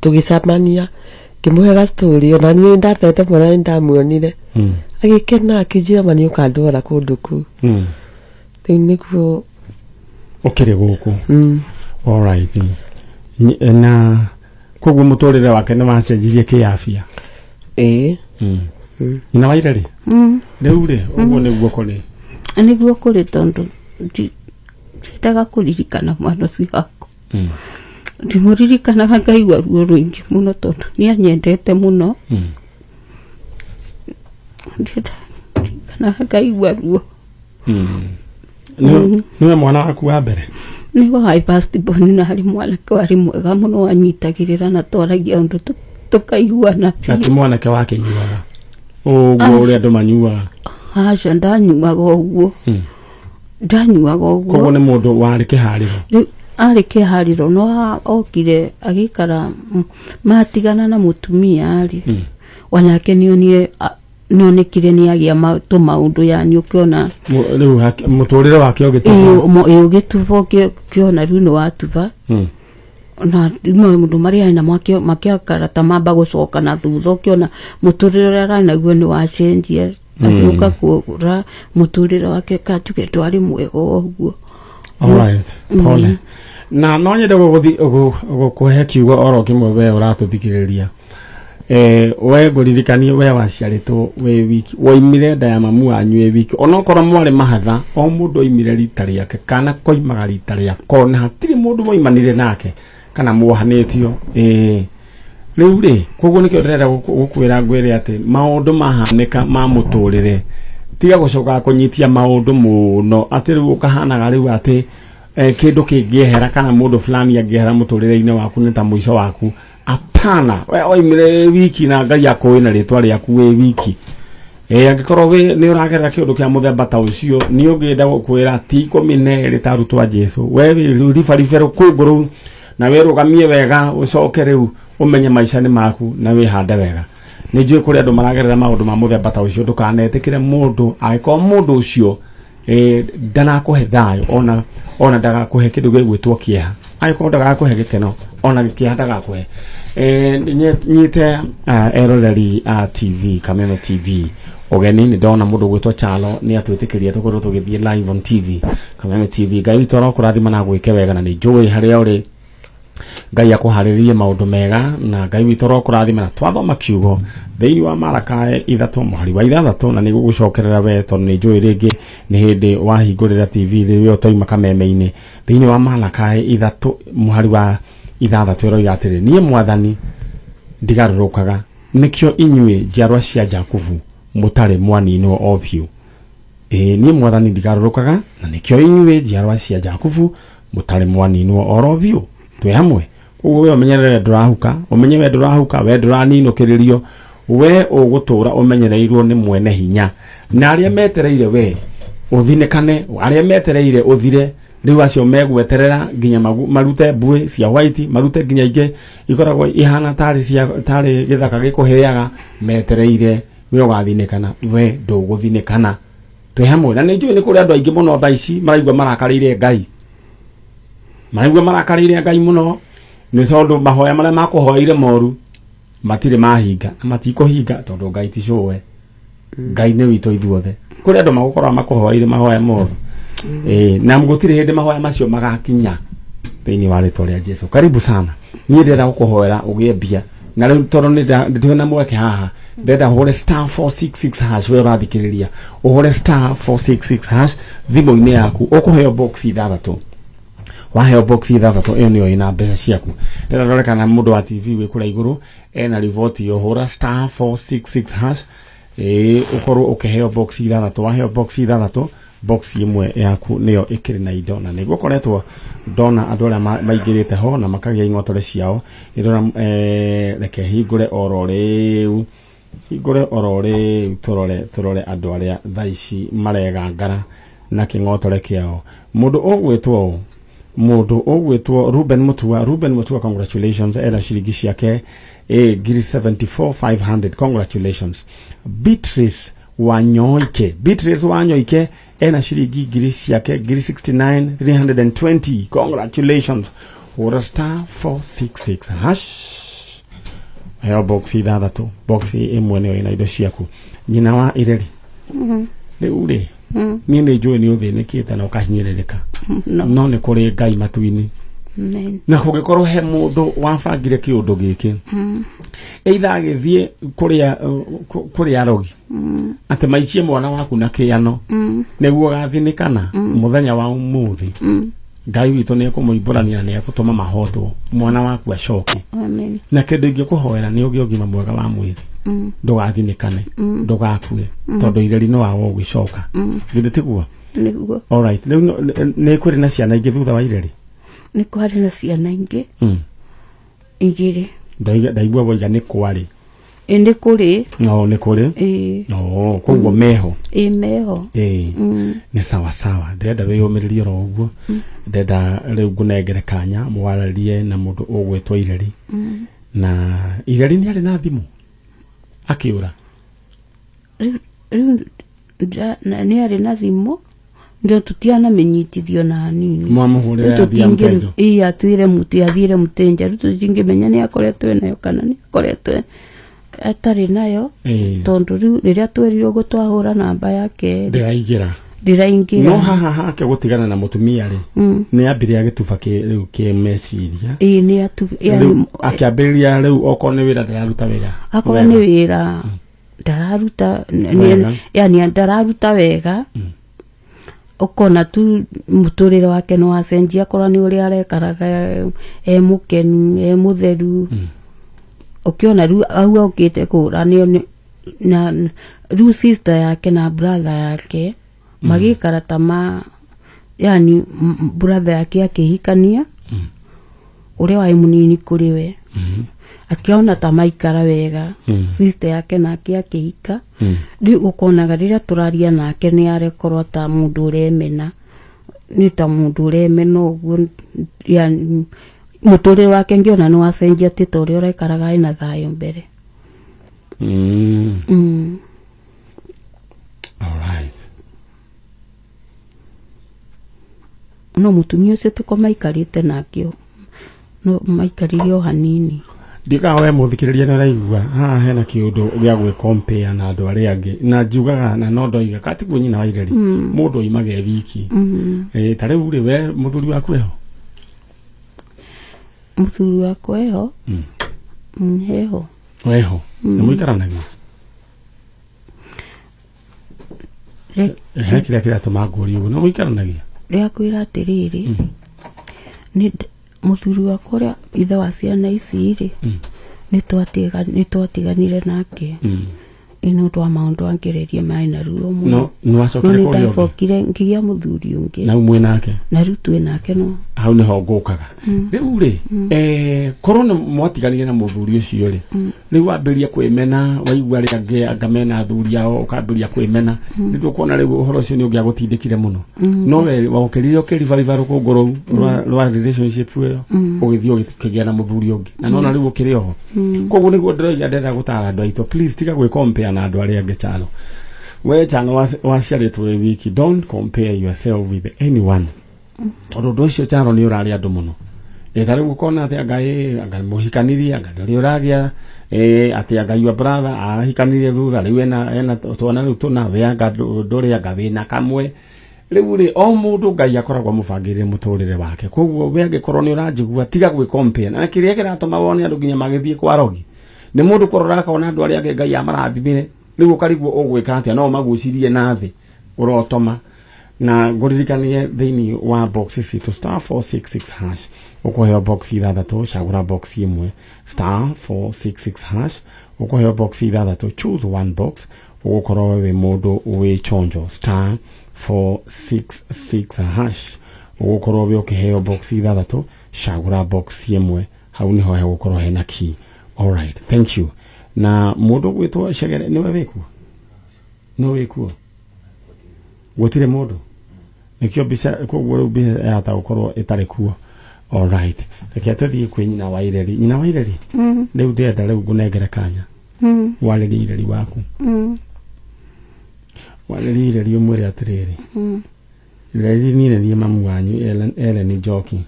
Tũgĩcemania, ngĩmũhe gastori, ona niĩ ndatete mwana nĩ ndamuonire. Agĩkena, akĩnjĩra ma nĩ ũkandwara kũndũ kũu. Rĩu nĩguo. Ũkĩrĩ gũkũ? Mm. Alright. Na koguo mũtũrĩre wake nĩ wacenjirie kĩafia? Ĩĩ. Nyina wa ire rĩ? Mm. Rĩu rĩ, ũguo nĩguo kũrĩ? Nĩguo kũrĩ, tondũ ndiendaga kũririkana mwana ũcio wakwa. Ndimũririkanaga ngaigua ruo rũingĩ mũno, tondũ nĩ anyendete mũno. Ndiendaga kũririkanaga ngaigua ruo. Nĩwe mwana waku wa mbere? Nĩ wa first born, na harĩ mwanake warĩ mwega mũno, wanyitagĩrĩra na twaragia ũndũ tũkaiguana. Na ti mwanake wakĩnyuaga ũguo ũrĩa andũ manyuaga? Aca, ndanyuaga ũguo. Ndanyuaga ũguo. Koguo nĩ mũndũ warĩ kĩharĩro? Rĩu arĩ kĩharĩro, no okire agĩikara, matigana na mũtumia rĩ, onake nĩonire nĩonekire nĩ agĩa tũmaũndũ, yani ũkĩona. Rĩu mũtũrĩre wake ũgĩtuba? Ĩĩ, ũgĩtuba, ũkĩona rĩu nĩ watuba. Na maũndũ marĩa arĩ namo makĩakara ta mamba gũcoka na thutha, ũkĩona mũtũrĩre ũrĩa ararĩ naguo nĩ wacenjia, agĩũka kũra mũtũrĩre wake katuge ndwarĩ mwega ũguo. Alright, pole. Na no nyende gũkũhe kiugo oro kĩmwe, we ũratũthikĩrĩria. We ngũririkanie, we waciarĩtwo wĩ wiki, woimire nda ya mamu wanyu wĩ wiki, onokorwo mwarĩ mahatha, o mũndũ oimire rita rĩake, kana koimaga rita rĩako, na hatirĩ mũndũ woimanire nake kana muohanĩtio. Ĩĩ, rĩu rĩ, koguo nĩkĩo ndĩrenda gũkwĩra, ngwĩre atĩ maũndũ mahanĩka ma mũtũrĩre, tiga gũcoka kũnyitia maũndũ mũno atĩ rĩu ũkahanaga rĩu atĩ kĩndũ kĩngĩehera kana mũndũ fulani angĩehera mũtũrĩre-inĩ waku nĩ ta mũico waku. Apana, we oimire wiki na Ngai akũĩ na rĩtwa rĩaku wĩ wiki. Angĩkorwo wĩ nĩ ũragerera kĩũndũ kĩa mũthemba ta ũcio, nĩ ũngĩenda gũkwĩra ti 12 ta arutwo a Jesu, we wĩ ribaribe rũkũngũ rũu na wĩrũgamie wega, ũcoke rĩu ũmenye maica nĩ maku na wĩhande wega. Nĩ njũĩ kũrĩ andũ maragerera maũndũ ma mũthemba ta ũcio. Ndũkanetĩkĩre mũndũ, angĩkorwo mũndũ ũcio ndanakũhe thayũ, ona ndagakũhe kĩndũ gĩgwĩtwo kĩeha, angĩkorwo ndagakũhe gĩkeno, ona kĩeha ndagakũhe. Nyite eroreri a TV, Kameme TV, ũgeni. Nĩ ndona mũndũ ũgwĩtwo Chalo nĩ atwĩtĩkĩria tũkorwo tũgĩthiĩ live on TV, Kameme TV. Ngai witũ arokũrathima na gwĩke wega, na nĩ njũĩ harĩa ũrĩ Ngai akũharĩrĩrie maũndũ mega, na Ngai witũ arokũrathima. Na twathoma kiugo thĩinĩ wa Marakaĩ 3 mũhari wa 6, na nĩ gũgũcokerera we, tondũ nĩ njũĩ rĩngĩ nĩ hĩndĩ wahingũrĩra TV rĩrĩa ũtoima kameme-inĩ. Thĩinĩ wa Marakaĩ 3 mũhari wa 6 ĩroiga atĩrĩ, "Niĩ Mwathani ndigarũrũkaga, nĩkĩo inyuĩ njiarwa cia Jakubu mũtarĩ mwaninwo o biũ." Ĩĩ, niĩ Mwathani ndigarũrũkaga, na nĩkĩo inyuĩ njiarwa cia Jakubu mũtarĩ mwaninwo oro biũ. Twĩ hamwe? Koguo we ũmenyerere ndũrahuka, ũmenye we ndũrahuka, we ndũraninũkĩrĩrio, we ũgũtũra ũmenyereirwo nĩ mwene hinya, na arĩa metereire we ũthinĩkane, arĩa metereire ũthire, rĩu acio megweterera nginya marute mbuĩ cia white, marute nginya ingĩ ikoragwo ihana tarĩ cia tarĩ gĩthaka gĩkũhĩaga, metereire we ũgathinĩkana, we ndũgũthinĩkana. Twĩ hamwe? Na nĩ njũĩ nĩ kũrĩ andũ aingĩ mũno thaa ici maraigua marakarĩire Ngai, maraigua marakarĩire Ngai mũno, nĩ tondũ mahoya marĩa makũhoeire moru matirĩ mahinga, na matikũhinga, tondũ Ngai ti cũwe, Ngai nĩ witũ ithuothe. Kũrĩ andũ magũkorwo makũhoeire mahoya moru. Ĩĩ, na gũtirĩ hĩndĩ mahoya macio magakinya thĩinĩ wa rĩtwa rĩa Jesu. Karibu sana. Niĩ ndĩrenda gũkũhoera ũgĩe mbia, na rĩu tondũ nĩ na mweke haha, ndĩrenda ũhũre *466#. We ũrathikĩrĩria, ũhũre *466# thimũ-inĩ yaku, ũkũheo box ithathatũ. Waheo box ithathatũ, ĩyo nĩyo ĩna mbeca ciaku. Ndĩrenda ndore kana mũndũ wa TV wĩ kũrĩa igũrũ ena riboti. Ũhũra *466#, ĩĩ, ũkorwo ũkĩheo box ithathatũ. Waheo box ithathatũ, box ĩmwe yaku nĩyo ĩkĩrĩ na indo, na nĩguo koretwo ndona andũ arĩa maingĩrĩte ho na makagĩa ing'otore ciao. Nĩ ndona, reke hingũre oro rĩu, hingũre oro rĩu, tũrore andũ arĩa thaa ici maregangara na kĩng'otore kĩao. Mũndũ ũgwĩtwo ũũ, mũndũ ũgwĩtwo Ruben Mutua, Ruben Mutua, congratulations, ena ciringi ciake ngiri 74,500, congratulations. Beatrice Wanyoike, Beatrice Wanyoike ena ciringi ngiri ciake ngiri 69,320, congratulations. Hũra star 466 hash, heo box ithathatũ, box ĩmwe nĩyo ĩna indo ciaku. Nyina wa Ireri, rĩu rĩ, niĩ nĩ njũĩ nĩ ũthĩnĩkĩte na ũkahinyĩrĩrĩka, No. no nĩ kũrĩ Ngai matu-inĩ. Amen. Na kũngĩkorwo he mũndũ wabangire kĩũndũ gĩkĩ, either agĩthiĩ kũrĩa kũrĩa arogi, atĩ maikie mwana waku na kĩano, nĩguo gathinĩkana mũthenya wa ũmũthĩ, Ngai witũ nĩ ekũmũimbũrania na nĩ ekũtũma mahotwo, mwana waku acoke. Amen. Na kĩndũ ingĩkũhoera nĩ ũgĩe ũgima mwega wa mwĩrĩ, ndũgathinĩkane, ndũgakue, tondũ Ireri nĩ wago ũgĩcoka. Githĩ tiguo? Nĩguo. Alright, rĩu nĩ kũrĩ na ciana ingĩ thutha wa Ireri? Nĩ kwarĩ na ciana ingĩ igĩrĩ. Ndaigua woiga nĩ kwarĩ. Ĩ, nĩ kũrĩ. No nĩ kũrĩ. Ĩ. No koguo meho? Ĩ, meho. Ĩ. Nĩ sawa sawa, ndĩrenda wĩyũmĩrĩrie oro ũguo. Ndĩrenda rĩu ngũnengere kanya mwararie na mũndũ ũgwĩtwo Ireri. Na Ireri nĩ arĩ na thimũ akĩũra? Rĩu nĩ arĩ na thimũ, ndio tũtianamĩnyitithio na hanini. Mwamũhũrĩra Rĩu yathiĩ Mũtenjo? Ĩ, atwĩre mũtĩ athiĩre mũtenja. Rĩu tũtingĩmenya nĩ akoretwo nayo kana nĩ akoretwo atarĩ nayo, tondũ rĩu rĩrĩa twerirwo ũguo twahũra namba yake rĩ, Ndĩraingĩra. Ndĩraingĩra. No haha hake gũtigana na mũtumia rĩ, nĩ ambire agĩtuba rĩu kĩ meciria? Ĩ, nĩ atu Rĩu akĩambĩrĩria, rĩu okorwo nĩ wĩra ndararuta wĩra Akorwo nĩ wega. wĩra ndararuta Wega. Yani ndararuta wega. Ũkona tu mũtũrĩre wake nĩ wacenjia, akorwo nĩ ũrĩa arekaraga e mũkenu, e mũtheru. Ũkĩona rĩu hau okĩte kũra nĩ na rĩu sister yake na brother yake magĩikara ta ma yani brother yake akĩhikania ũrĩa warĩ mũnini kũrĩ we, akĩona ta maikara wega. Sister yake nake akĩhika. Rĩu ũkonaga rĩrĩa tũraria nake nĩ arekorwo ta mũndũ ũremena, nĩ ta mũndũ ũremena ũguo, yani mũtũrĩre wake ngĩona nĩ wacenjia, ti ta ũrĩa ũraikaraga ena thayũ mbere. Alright. No mũtumia ũcio tiko maikarĩte nake, no maikarire o hanini. Ndikaga we mũthikĩrĩria nĩ ũraigua haha hena kĩũndũ gĩa gwĩ na andũ arĩa angĩ, na njugaga na no ndoiga katiguo nyina wa Ireri, mũndũ oimaga e wiki. Ta rĩu rĩ, we mũthuri waku eho? Mũthuri wakwa eho. Heho. Weho? Nĩ mũikaranagia? He kĩrĩa kĩratũma ngũrie ũguo, nĩ mũikaranagia? Rĩa kwĩra atĩrĩrĩ, nĩ mũthuri wakwa ũrĩa ithe wa ciana ici rĩ, nĩ twatiganire nake nĩ ũndũ wa maũndũ angererie maĩ na ruo mũno. No nĩ No wacokire nĩ kũrĩa ũngĩ? Ndacokire ngĩgĩa mũthuri ũngĩ. Na rĩu mwĩ nake? Na rĩu twĩ nake no. Hau nĩho ngũkaga. Rĩu rĩ, korwo nĩ mwatiganire na mũthuri ũcio rĩ, rĩu wambĩrĩria kwĩmena, waigua arĩa angĩ anga mena athuri ao, ũkambĩrĩria kwĩmena, nĩ tũkuona rĩu ũhoro ũcio nĩ ũngĩagũtindĩkire mũno. No we wokĩrire ũkĩribariba rũkũngũ rũu rwa relationship ĩyo, ũgĩthiĩ ũkĩgĩa na mũthuri ũngĩ, na nona rĩu ũkĩrĩ oho. Koguo nĩguo ndĩroiga, ndĩrenda gũtara andũ aitũ, please tiga gwĩ compare na andũ arĩa angĩ. Chano, we Chano waciarĩtwo wĩ wiki, don't compare yourself with anyone, tondũ ũndũ ũcio Charo nĩ ũrarĩ andũ mũno. Ĩ, ta rĩu ũkona atĩ anga ĩ anga mũhikanirie, anga ũrĩa ũragĩa ĩ atĩ anga your brother ahikanirie thutha, rĩu ena twana rĩu tũna, we anga ndũrĩ, anga wĩna kamwe. Rĩu rĩ, o mũndũ Ngai akoragwo amũbangĩrĩre mũtũrĩre wake. Koguo we angĩkorwo nĩ ũranjigua, tiga gwĩ compare. Na kĩrĩa kĩratũma wone andũ nginya magĩthiĩ kwa rogi nĩ mũndũ kũrora akona andũ arĩa angĩ Ngai amarathimire, rĩu ũkarigwo ũgwĩka atĩa, no magucirie na thĩ ũrotoma. Na ngũririkanie thĩinĩ wa box citũ, star 466 hash, ũkũheo box ithathatũ, cagũra box ĩmwe. Star 466 hash, ũkũheo box ithathatũ, choose one box, ũgũkorwo wĩ mũndũ wĩ chonjo. Star 466 hash, ũgũkorwo wĩ ũkĩheo box ithathatũ, cagũra box ĩmwe, hau nĩho hegũkorwo hena key. Alright, thank you. Na mũndũ ũgwĩtwo Cegere, nĩwe wĩkuo? No wĩkuo, gũtirĩ mũndũ, nĩkĩo mbica, koguo rĩu mbica yahota gũkorwo ĩtarĩ kuo. Alright, reke tũthiĩ kwĩ nyina wa Ireri. Nyina wa Ireri, rĩu ndĩrenda rĩu ngũnengere kanya warĩrie Ireri waku. Warĩrie Ireri, ũmwĩre atĩrĩrĩ, Ireri, niĩ nĩ niĩ mamu wanyu Ellen Njoki.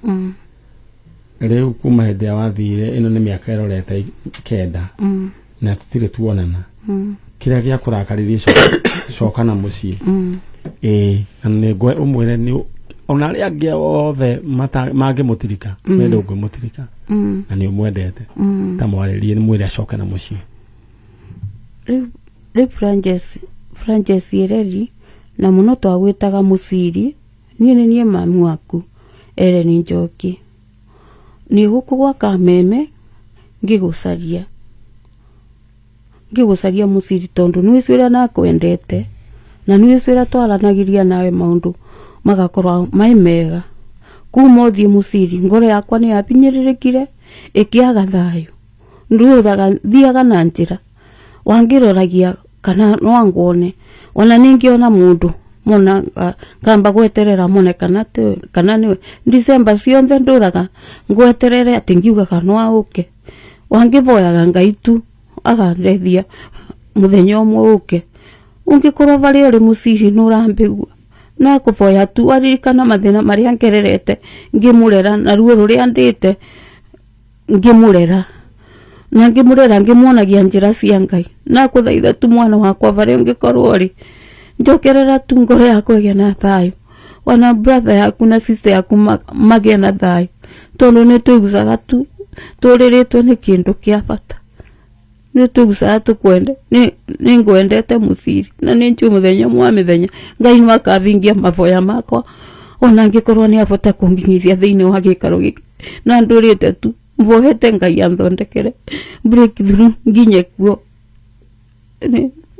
Rĩu kuma hĩndĩ ĩrĩa wathire ĩno nĩ mĩaka ĩrorete 9 na tũtirĩ tuonana. Kĩrĩa gĩakũrakaririe coka na mũciĩ. Ĩĩ, na nĩ ngwe ũmwĩre nĩ ona arĩa angĩ othe mangĩmũtirika, we ndũngĩmũtirika na nĩ ũmwendete. Ta mwarĩrie nĩ mwĩre acoke na mũciĩ. Rĩu Frances Ireri na mũno twagwĩtaga Mũciri, niĩ nĩ niĩ mamu waku Ellen Njoki. Nĩ gũkũ gwa Kameme ngĩgũcaria Mũciri tondũ nĩ wĩci ũrĩa nakwendete na nĩ wĩci ũrĩa twaranagĩria nawe maũndũ magakorwo mai mega. Kuma ũthiĩ Mũciri ngoro yakwa nĩ yabinyĩrĩrĩkire ĩkĩaga thayũ. Ndũthaga thiaga na njĩra wangĩroragia kana no anguone ona ningĩona mũndũ mona ngamba gweterera mone kana kana nĩwe. December ciothe ndũraga ngweterere atĩ ngiugaga no aũke. Wangĩvoyaga Ngai tu agandeithia mũthenya ũmwe ũke. Ũngĩkorwo varĩa ũrĩ Mũciri nĩ ũrambĩgua nakũvoya tu waririkana mathĩna marĩa ngererete ngĩmũrera na ruo rũrĩa ndĩte ngĩmũrera na ngĩmũrera ngĩmuonagia njĩra cia Ngai. Nakũthaitha tu mwana wakwa varĩa ũngĩkorwo ũrĩ njokerera tu ngoro yakwa ĩgĩe na thayũ, ona brother yaku na sister yaku magĩe na thayũ, tondũ nĩ tũigucaga tu tũrĩrĩtwo nĩ kĩndũ kĩa bata. Nĩ tũigucaga tũkwende, nĩ ngwendete Mũciri na nĩ njũĩ mũthenya ũmwe wa mĩthenya Ngai no akavingia mavoya makwa ona angĩkorwo nĩ abota kũnginyithia thĩinĩ wa gĩikaro gĩkĩ na ndũrĩte tu mbohete Ngai anthondekere breakthrough nginye kuo.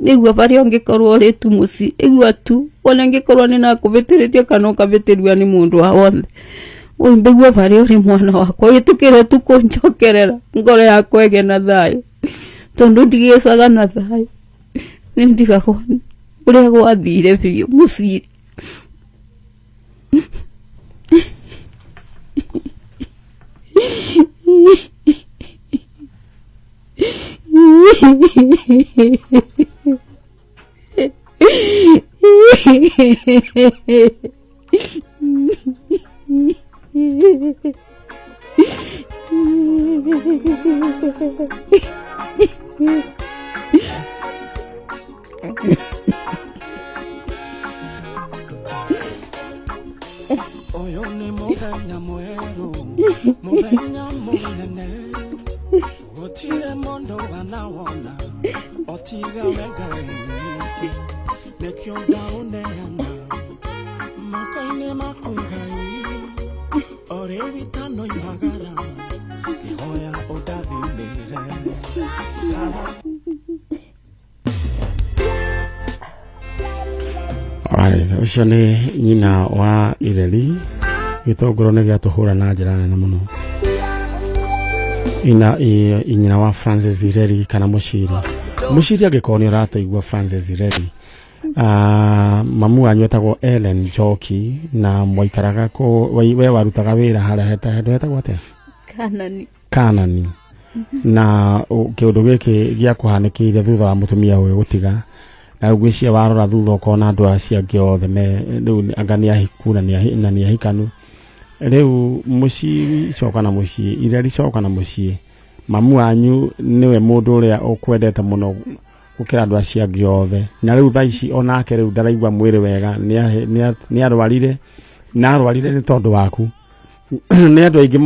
Nĩguo varĩa ũngĩkorwo ũrĩ tu mũciĩ igua tu ona ingĩkorwo nĩ nakũvĩtĩrĩtie kana ũkavĩtĩrua nĩ mũndũ wa wothe ũmbĩgue varĩa ũrĩ mwana wakwa wĩtĩkĩre tu kũnjokerera ngoro yakwa ĩgĩe na thayũ tondũ ndigĩcaga na thayũ nĩ ndigagwo ũrĩa gwathire biũ Mũciri. Ũyũ nĩ mũthenya mwerũ, mũthenya mũnene, gũtirĩ mũndũ wanawona otiga we Ngai wiki, nĩkĩo ndaũneana moko-inĩ maku Ngai, o rĩu itanoimagara ngĩhoya ũndathimĩre. Alright, ũcio nĩ nyina wa Ireri gĩtũngũrũ nĩ gĩatũhũra na njĩra nene mũno. Ina nyina wa Francis Ireri kana Mũciri. Mũciri angĩkorwo nĩ ũratũigua Francis Ireri, mamu wanyu etagwo Ellen Njoki na mwaikaraga kũ we warutaga wĩra harĩa handũ hetagwo atĩa? Kanani. Kanani. Na kĩũndũ gĩkĩ gĩakũhanĩkĩire thutha wa mũtumia ũyũ gũtiga, na rĩu ngwĩciria warora thutha ũkona andũ acio angĩ othe me rĩu anga nĩ ahiku na nĩ ahikanu. Rĩu mũciĩ coka na mũciĩ, Ireri coka na mũciĩ, mamu wanyu nĩwe mũndũ ũrĩa ũkwendete mũno gũkĩra andũ acio angĩ othe. Na rĩu thaa ici onake rĩu ndaraigua mwĩrĩ wega, nĩ arwarire, na arwarire nĩ tondũ waku. Nĩ andũ aingĩ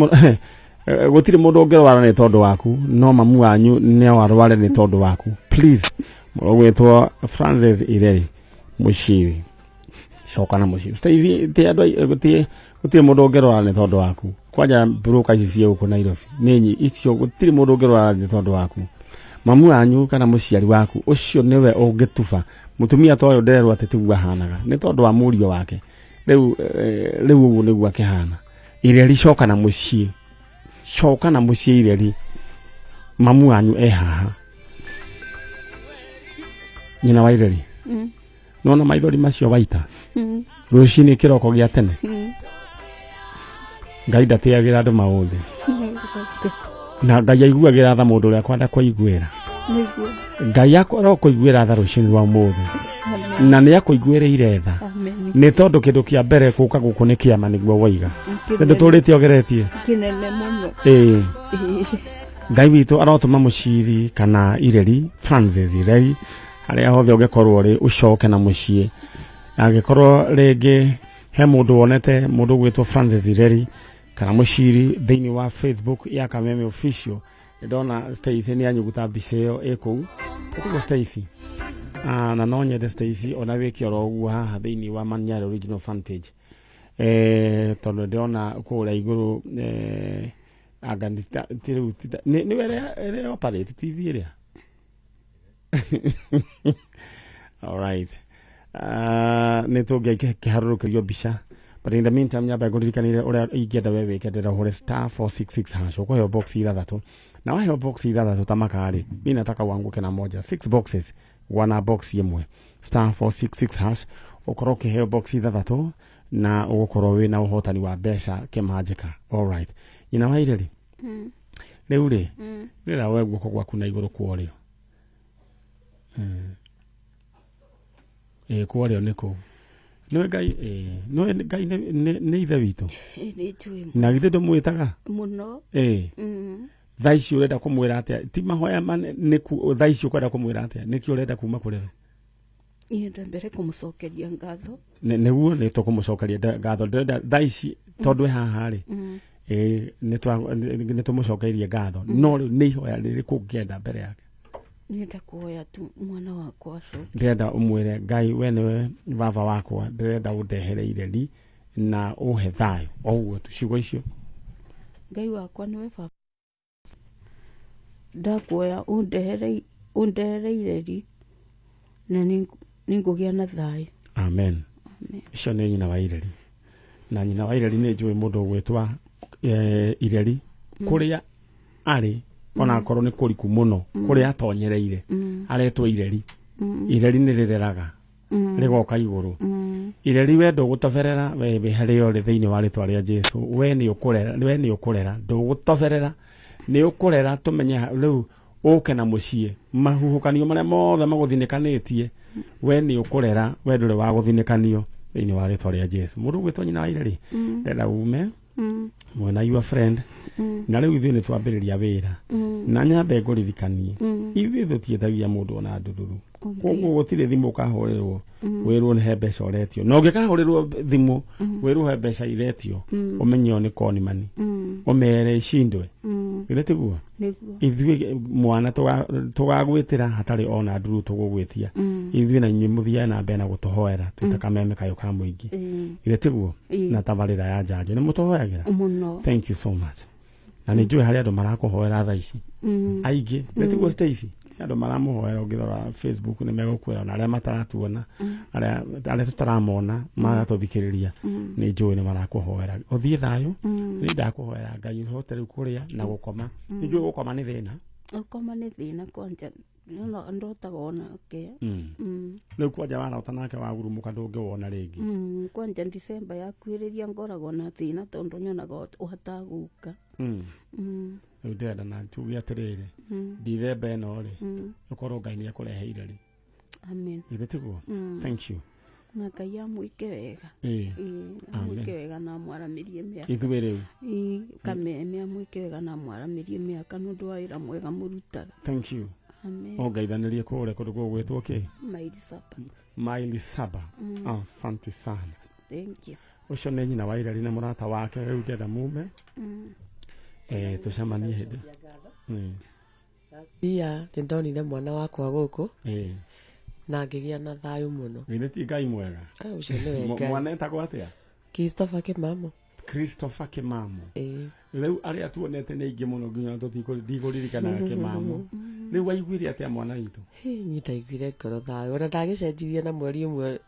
gũtirĩ mũndũ ũngĩrwara nĩ tondũ waku, no mamu wanyu no arware nĩ tondũ waku. Please, ũgwĩtwo Francis Ireri Mũciri, coka na mũciĩ. Stacey, ti andũ gũtirĩ mũndũ ũngĩrwara nĩ tondũ waku. Kwanja broker ici ciĩ gũkũ Nairobi nĩ icio, gũtirĩ mũndũ ũngĩrwara nĩ tondũ waku. Mamu wanyu kana mũciari waku ũcio nĩwe ũngĩtuba. Mũtumia ta ũyũ nderwo atĩ tiguo ahanaga nĩ tondũ wa mũriũ wake. Rĩu rĩu ũguo nĩguo akĩhana. Ireri coka na mũciĩ, coka na mũciĩ Ireri, mamu wanyu e haha. Nyina wa Ireri, nona maithori macio waita rũcinĩ kĩroko gĩa tene. Ngai ndatĩagĩra andũ maũthĩ, na Ngai aiguagĩra tha mũndũ ũrĩa akwenda kũiguĩra. Ngai akorwo kũiguĩra tha rũcinĩ rwa ũmũthĩ, na nĩ akũiguĩrĩire tha. Nĩ tondũ kĩndũ kĩa mbere gũka gũkũ nĩ kĩama nĩguo woiga. Nĩ ndũtũrĩte ũgeretie. Kĩnene mũno. Ĩĩ. Ngai witũ arotũma mũciri kana Ireri, Francis Ireri, harĩa hothe ũngĩkorwo ũrĩ ũcoke na mũciĩ. Angĩkorwo rĩngĩ he mũndũ wonete mũndũ ũgwĩtwo Francis Ireri kana mũciri thĩinĩ wa Facebook ya Kameme Official, ndona Stacy nĩ anyuguta mbica ĩyo ĩ kũu. Ĩtagwo Stacy. Na no nyende Stacy ona wĩke oro ũguo haha thĩinĩ wa Manyara Original Fan Page. Tondũ ndĩrona kũrĩa igũrũ anga rĩu nĩwe ĩrĩa operate TV ĩrĩa. All right. Nĩ tũngĩkĩharũrũkĩrio mbica. But in the meantime nyambe ngũririkanire ũrĩa ingĩenda we wĩke, ndĩrenda ũhũre *466# ũkũheo box ithathatũ, na waheo box ithathatũ ta makarĩ, mi nataka uanguke na moja, 6 boxes, wana box ĩmwe, *466# ũkorwo ũkĩheo box ithathatũ na ũgũkorwo wĩna ũhotani wa mbeca kĩmanjĩka. All right, nyina wa Ireri, rĩu rĩ rĩra we guoko gwaku na igũrũ kwa ũrĩo. Ĩĩ, kwa ũrĩo nĩ kũu. Nĩwe Ngai, ĩĩ, nĩwe Ngai nĩ ithe witũ. Nĩ njũĩ. Na githĩ ndũmwĩtaga? Mũno. Ĩĩ. Thaa ici ũrenda kũmwĩra atĩa? Ti mahoya thaa ici ũkwenda kũmwĩra atĩa? Nĩkĩ ũrenda kuma kũrĩ we? Nyenda mbere kũmũcokeria ngatho. Nĩguo nĩ tũkũmũcokeria ngatho. Ndĩrenda thaa ici tondũ e haha rĩ, ĩĩ, nĩ tũmũcokeirie ngatho. No rĩu nĩ ihoya rĩrĩkũ ũngĩenda mbere yake? Nĩenda kuoya tu mwana wakwa acoke. Ndĩrenda ũmwĩre Ngai, we nĩwe baba wakwa, ndĩrenda ũndehere Ireri na ũhe thayũ. O ũguo tu ciugo icio. Ngai wakwa nĩwe baba. Ndakuoya ũndehere Ireri na nĩngũgĩa na thayũ. Amen. Amen. Icio nĩ nyina wa Ireri. Na nyina wa Ireri nĩ njũĩ mũndũ ũgwĩtwa Ireri kũrĩa arĩ ona akorwo nĩ kũriku mũno kũrĩa atonyereire aretwo Ireri. Ireri nĩ rĩreraga rĩgoka igũrũ. Ireri we ndũgũtoberera, we wĩ harĩa ũrĩ thĩinĩ wa rĩtwa rĩa Jesu, we nĩ ũkũrera, we nĩ ũkũrera, ndũgũtoberera, nĩ ũkũrera. Tũmenye rĩu ũke na mũciĩ, mahuhũkanio marĩa mothe magũthinĩkanĩtie, we nĩ ũkũrera, we ndũrĩ wa gũthinĩkanio thĩinĩ wa rĩtwa rĩa Jesu. Mũndũ ũgwĩtwo nyina wa Ireri, ndĩrenda ume mwena your friend, na rĩu ithuĩ nĩ twambĩrĩria wĩra, na nyambe ngũririkanie ithuĩ tũtiĩtagia mũndũ ona ndururu. Koguo gũtirĩ thimũ ũkahũrĩrwo wĩrwo nĩ he mbeca ũretio, na ũngĩkahũrĩrwo thimũ wĩrwo he mbeca iretio, ũmenye ĩyo nĩ con money, ũmere icindwe. Githĩ tiguo? Ithuĩ mwana tũgagwĩtĩra hatarĩ ona ndururu tũgũgwĩtia. Ithuĩ na inyuĩ mũthiage na mbere na gũtũhoera twĩ ta Kameme kayũ ka mũingĩ. Githĩ tiguo? Na tabarĩra ya njanjo nĩ mũtũhoyagĩra mũno. Thank you so much. Na nĩ njũĩ harĩ andũ marakũhoera thaa ici aingĩ. Nĩ tiguo Stacy? Andũ maramũhoera, ũngĩrora Facebook nĩ megũkwĩra, ona arĩa mataratuona, arĩa tũtaramona maratũthikĩrĩria, nĩ njũĩ nĩ marakũhoera ũthiĩ thayũ. Nĩ ndakũhoera Ngai ũhote rĩu kũrĩa na gũkoma. Nĩ njũĩ gũkoma nĩ thĩna. Gũkoma nĩ thĩna kwanja, ndotaga onake. Rĩu kwanja warota nake wagurumũka ndũngĩwona rĩngĩ. Kwanja December yakuhĩrĩria ngoragwo na thĩna tondũ nyonaga ũhatagũka. Rĩu ndĩrenda na tuge atĩrĩrĩ, Ndithemba ĩno rĩ, ũkorwo Ngai nĩ ekũrehe Ireri. Amen. Githĩ tiguo? Thank you. Na Ngai amwĩke wega. Amwĩke wega na amwaramĩrie mĩaka. Ithuĩ rĩu Kameme amwĩke wega na amwaramĩrie mĩaka nĩ ũndũ wa wĩra mwega mũrutaga. Thank you. Amen. Ũngeithanĩrie kũrĩa kũndũ gũgwĩtwo kĩ? Maili saba. Maili saba. Asante sana. Thank you. Ũcio nĩ nyina wa Ireri na mũrata wake. Rĩu ndĩrenda mume tũcemanie hĩndĩ. Ia nĩ ndonire mwana wakwa gũkũ na ngĩgĩa na thayũ mũno. Githĩ ti Ngai mwega? Ũcio nĩwe Ngai. Mwana etagwo atĩa? Christopher Kimamo. Christopher Kimamo. Rĩu arĩa tuonete nĩ aingĩ mũno nginya ndigũririkanaga Kimamo. Rĩu waiguire atĩa mwana witũ? Niĩ ndaiguire ngoro thayũ. Ona ndagĩcenjirie na mweri ũmwe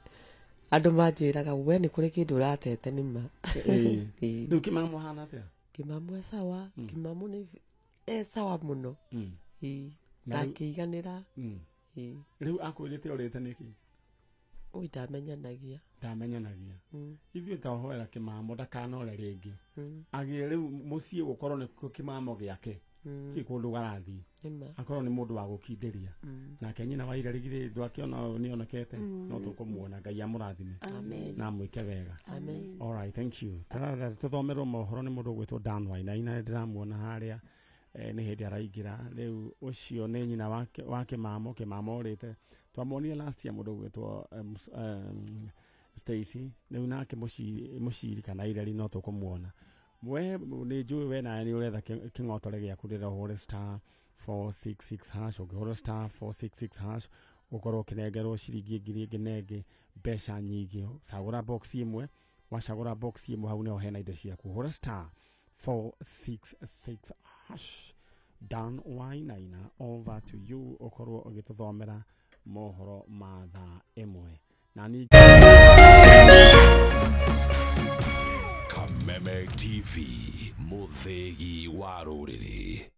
andũ manjĩraga we nĩ kũrĩ kĩndũ ũratete nĩ ma. Rĩu Kimamo ahana atĩa? Kimamo e sawa. Kimamo nĩ e sawa mũno. Ndakĩiganĩra. Rĩu akwĩrĩte ũrĩte nĩkĩ? Oi, ndamenyanagia. Ndamenyanagia. Ithuĩ twahoera Kimamo ndakanore rĩngĩ. Agĩe rĩu mũciĩ gũkorwo nĩkuo Kimamo gĩake. Ti kũndũ garathiĩ. Nĩma. Akorwo nĩ mũndũ wa gũkindĩria. Nake nyina wa ireri githĩ ndwakĩona nĩ onekete, no tũkũmuona. Ngai amũrathime. Amen. Na amwĩke wega. Amen. All right, thank you. Tarara tũthomerwo mohoro nĩ mũndũ ũgwĩtwo Dan Wainaina, ndĩramuona harĩa nĩ hĩndĩ araingĩra rĩu. Ũcio nĩ nyina wake wa kĩmamo kĩmamo ũrĩte twamuonire last year, mũndũ ũgwĩtwo Stacy. Rĩu nake mũciri mũciri kana ireri no tũkũmuona. We nĩ njũĩ we nawe nĩ ũretha kĩng'otore gĩaku. Ndĩra ũhũre *466#. Ũngĩhũra *466# ũkorwo ũkĩnengerwo ciringi 1000 ĩngĩ na ĩngĩ, mbeca nyingĩ. Cagũra box ĩmwe, wacagũra box ĩmwe hau nĩho hena indo ciaku. Hũra *466#. Dan Wainaina, over to you, ũkorwo ũgĩtũthomera mohoro ma thaa 1 na niĩ. Kameme TV, mũthĩgi wa rũrĩrĩ.